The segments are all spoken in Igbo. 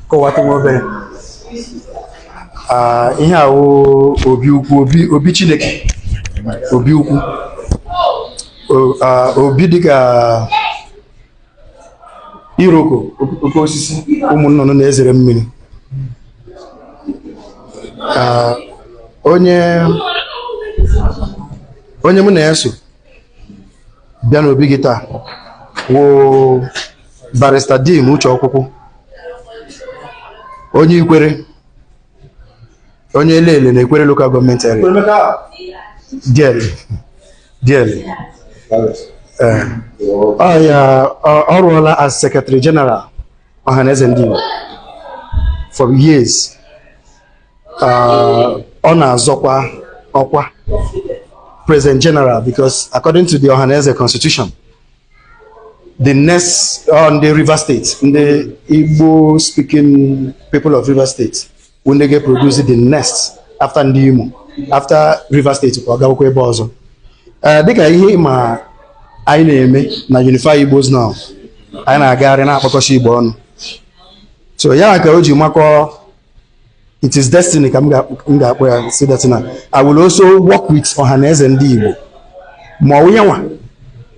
Kọwatụ nwa obere. Ah, ihe a wụ obi ukwu, obi obi Chineke, obi ukwu. Obi dịka iroko, oke osisi ụmụ nnụnụ na-ezere mmiri. Ah, onye mụ na ya so bịa n'obi gị taa wụ Barrister Dim Uche Ọkwụkwụ, onye Ikwere, onye Elele na Ikwere Local Government Area. Diele diele. Ee, ọ ya ọ rụọla as Secretary General Ọhaneze Ndị Igbo for years. Ọ na-azọkwa ọkwa President General because according to the Ọhaneze Constitution, the next on the River State, ndị Igbo speaking people of River State wụ ndị ga-produce the next after ndị Imo, after River State ka ọ gawakwa ebe ọzọ. Dịka ihe ma anyị na-eme na Unify Igbos Now, anyị na-agagharị na-akpọkọsị Igbo ọnụ, so ya ka o ji makọ. It is destiny ka m ga-akpọ ya, si that na I will also work with Ọhaneze Ndị Igbo, ma ọ wụ yanwa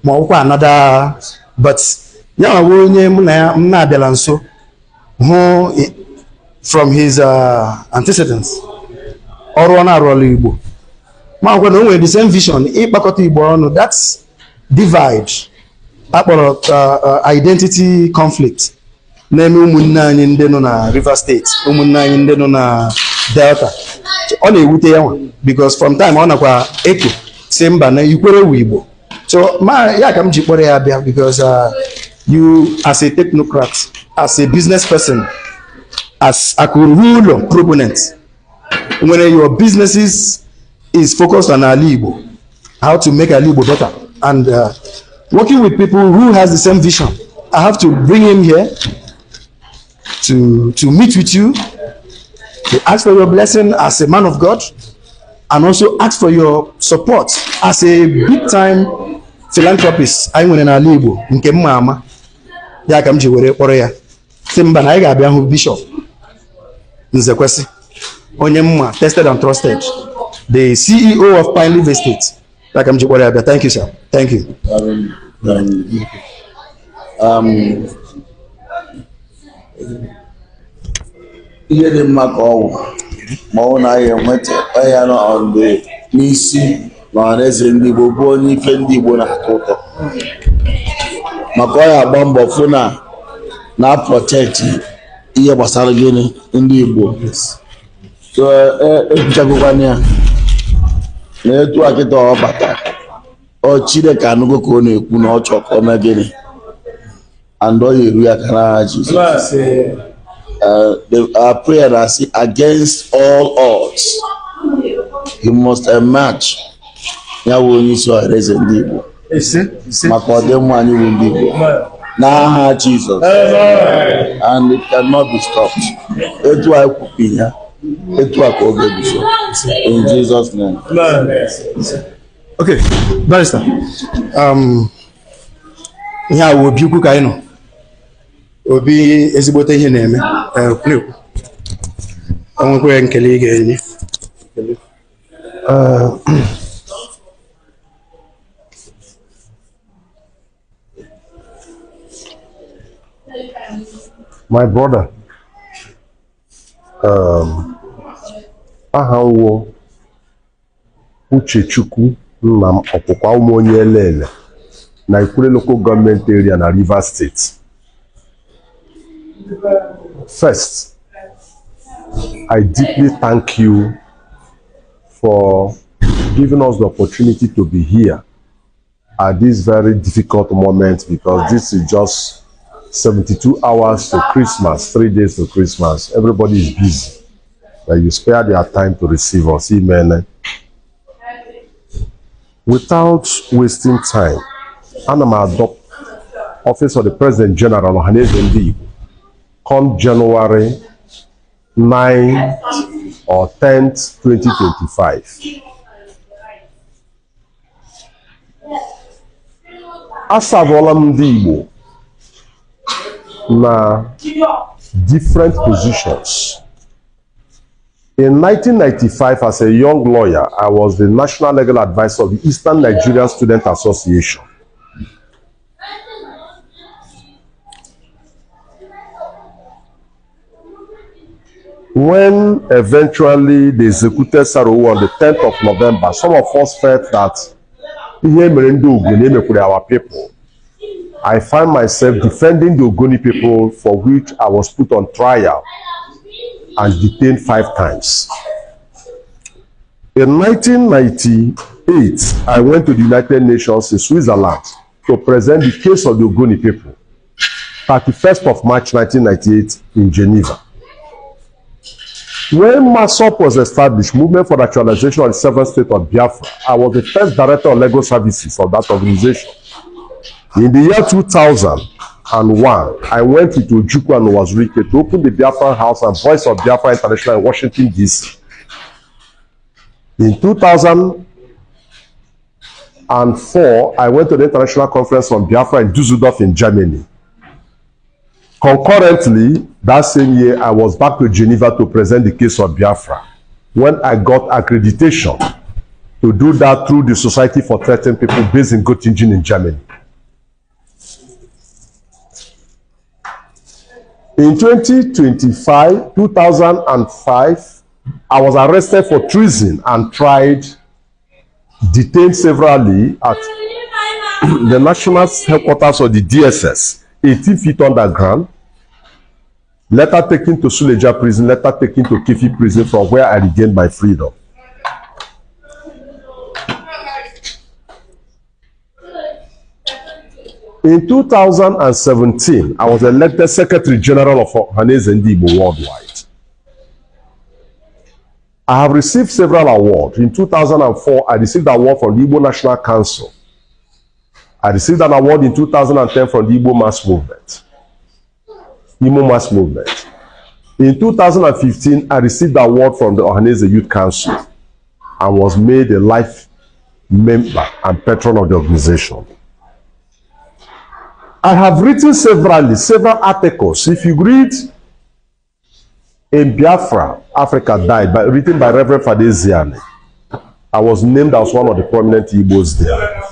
ma ọ wụkwa another, but yanwa wụ onye mụ na ya m na-abịala nso hụ from his antecedents, ọrụ ọ na-arụọla Igbo, ma ọkwa na o nwere the same vision ịkpakọta Igbo ọnụ. That's divide akpọrọ identity conflict na-eme ụmụnne anyị ndị nọ na Rivers State, ụmụnne anyị ndị nọ na Delta. Ọ na-ewute ya nwa because from time ọ nakwa eko si mba na Ikwere wu Igbo. So ma ya ka m ji kpọrọ ya bịa because you as a technocrat, as a business person, as akụrụ ụlọ proponent, nwere your businesses is focused on ala Igbo, how to make ala Igbo better, and working with people who has the same vision, I have to bring him here to meet with you, to ask for your blessing as a man of God, and also ask for your support as a big time philanthropist anyị nwere n'ala Igbo nke mma ama ya ka m ji were kpọrọ ya si mba na anyị ga-abịa hụ Bishop Nzekwesị, onye mma tested and trusted, the CEO of Pine Leaf Estate. Ya ka m ji kpọrọ ya bịa. Thank you, sir. Thank you. Ihe dị mma ka ọ wụ ma ọ na anyị enweta ya nọ on the n'isi na Ọhaneze Ndị Igbo, bụ onye ife ndị Igbo na-atọ ụtọ, maka ọ ya agba mbọ fụ na na protect ihe gbasara gịnị ndị Igbo. So ekwuchagokwana ya na etu akịta ọ bata, ọ Chineke anụgo ka ọ na-ekwu na ọ chọọ ka ọ mee gịnị, and ọ ya eru ya aka n'aha Jizọs. Our prayer na say, against all odds, he must emerge ya wụ onye isi Ọhaneze Ndị Igbo Ise, ise. maka ọdịmma anyị bụ ndị Igbo n'aha Jizọs, and it cannot be stopped. Etu anyị kwupi ya, etu a ka ọ ga-eguzo in Jesus' name. Okay, barrister, ihe a wụ obi ukwu ka anyị nọ, obi ezigbote ihe na-eme. Na-ekwu o nwekwara nkele ị ga-enye. My brother, aha m wụ Uchechukwu nna m ọkwụkwa ụmụ onye Elele na Ikwere Local Government Area na Rivers State. First, I deeply thank you for giving us the opportunity to be here at this very difficult moment, because this is just 72 hours to Christmas, 3 days to Christmas. Everybody is busy. But you spare their time to receive us. Amen. Without wasting time, ana m adopt Office of the President General Ọhaneze Ndị Igbo come January 9th or 10th, 2025. Asavụọla m ndị Igbo na different positions. In 1995, as a young lawyer, I was the national legal advisor of the Eastern Nigerian Student Association. When eventually they executed Saro-Wiwa on the 10th of November, some of us felt that ihe mere ndị Ogoni emekwere our people. I find myself defending the Ogoni people, for which I was put on trial and detained 5 times. In 1998, I went to the United Nations in Switzerland to present the case of the Ogoni people, 31st of March 1998 in Geneva. When MASSOB was established, Movement for the Actualization of the Seventh State of Biafra, I was the first director of legal services of that organization. In the year 2001, I went with Ojukwu and Uwazuruike to open the Biafran House and Voice of Biafra International in Washington, D.C. In 2004, I went to the International Conference on Biafra in Dusseldorf in Germany. Concurrently, that same year, I was back to Geneva to present the case of Biafra when I got accreditation to do that through the Society for Threatened People based in Göttingen in Germany. In 2005, I was arrested for treason and tried, detained severally at the national headquarters of the DSS, 18 feet underground, later taken to Suleja prison, later taken to Kefi prison, from where I regained my freedom. In 2017, I was elected Secretary General of Ohanaeze Ndigbo Worldwide. I have received several awards. In 2004, I received an award from the Igbo National Council. I received an award in 2010 from the Igbo Mass Movement. Imo Mass Movement. In 2015, I received an award from the Ohanaeze Youth Council and was made a life member and patron of the organization. I have written several articles. If you read In Biafra, Africa Died, written by Reverend Fada Ezeani, I was named as one of the prominent Igbos there.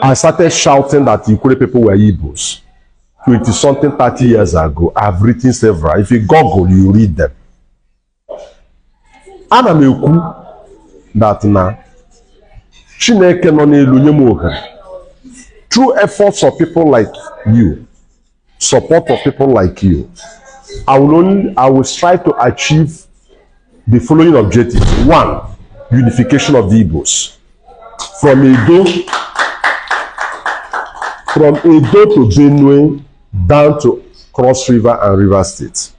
I started shouting that Ikwerre people were Igbos 20-something, 30 years ago. I've written several. If you Google, you read them. Ana m ekwu that na Chineke nọ n'elu nye m ohere. Through efforts of people like you, support of people like you, I will strive to achieve the following objectives. 1, unification of the Igbos. From Edo to Benue, down to Cross River and River State.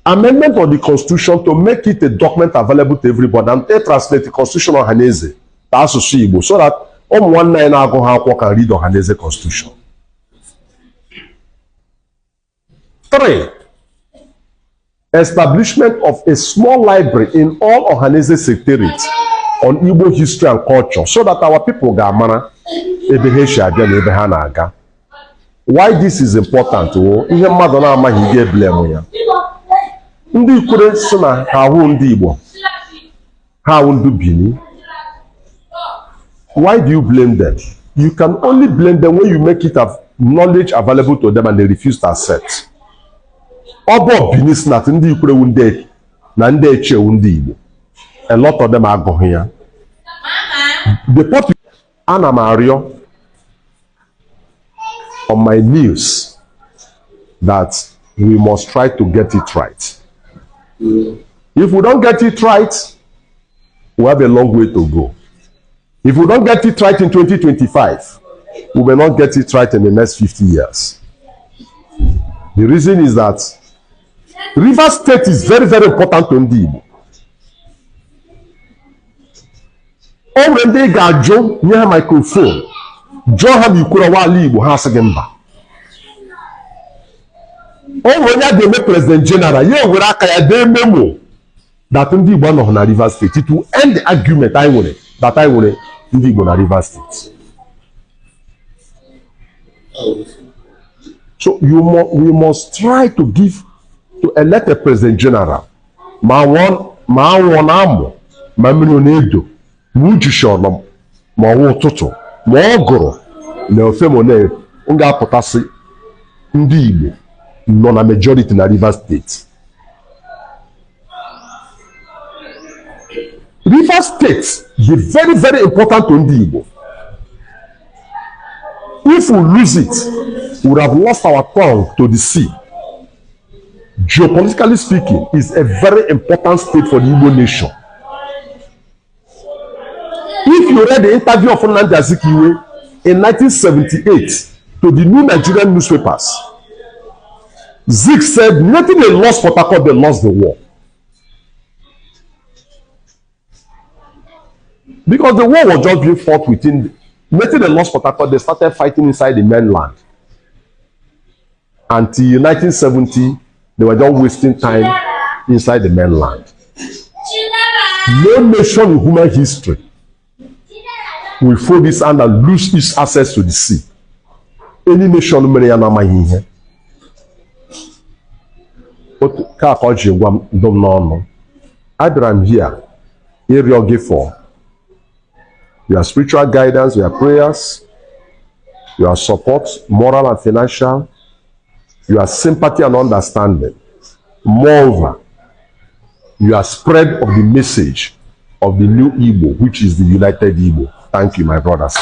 Amendment of the Constitution to make it a document available to everybody and they translate the Constitution of Ohanaeze to asụsụ Igbo so that ụmụ nwanne anyị na-agụ ha akwụkwọ can read Ohanaeze Constitution. 3, establishment of a small library in all Ohanaeze secretariats on Igbo history and culture so that our people ga-amara ebe ha si abịa na ebe ha na-aga. Why this is important wo ihe mmadụ na-amaghị ga-eblem ya. Ndị Ikwerre si na ha ahụ ndị Igbo, ha ahụ ndị Bini. Why do you blame them? You can only blame them when you make it of knowledge available to them and they refuse to accept. Ọ bụ Bini si na ndị Ikwerre wu ndị na ndị Echie wu ndị Igbo. A lot of them agụghị ya. The purpose ana m arịọ on my news that we must try to get it right. If we don't get it right, we have a long way to go. If we don't get it right in 2025, we may not get it right in the next 50 years. The reason is that Rivers State is very, very important to ndị Igbo. O nwere ndị ị ga-ajụ nye ha microphone, jụọ ha ma Ikwerre wa ala Igbo, ha asị gị mba. O nwere onye a ga-eme president general, ya ewere aka ya dee memo that ndị Igbo anọghị na Rivers State. It will end the argument anyị nwere that anyị nwere ndị Igbo na Rivers State. So we must try to give to elect a president general. Ma anwụ na-amụ, ma mmiri ọ na-edo, ma ujushi ọnọ, ma ọnwa ụtụtụ, ma ọ gụrụ na ofe ma na m ga-apụtasị ndị Igbo nọ na majority na Rivers State. Rivers State dị very very important to ndị Igbo. If we lose it, we would have lost our tongue to the sea. Geopolitically speaking, is a very important state for the Igbo nation. If you read the interview of Nnamdi Azikiwe in 1978 to the New Nigerian newspapers, Zik said nothing they lost Port Harcourt, they lost the war. Because the war was just being fought within, nothing they lost Port Harcourt, they started fighting inside the mainland. Until 1970, they were just wasting time inside the mainland. No nation in human history will fold its hand and lose its access to the sea. Any nation mere ya na-amaghị ihe. Otu ka ọ ji gwa m dum n'ọnụ. Abịara m here ịrịọ gị for your spiritual guidance, your prayers, your support, moral and financial, your sympathy and understanding. Moreover, your spread of the message of the new Igbo, which is the United Igbo. Thank you, my brothers.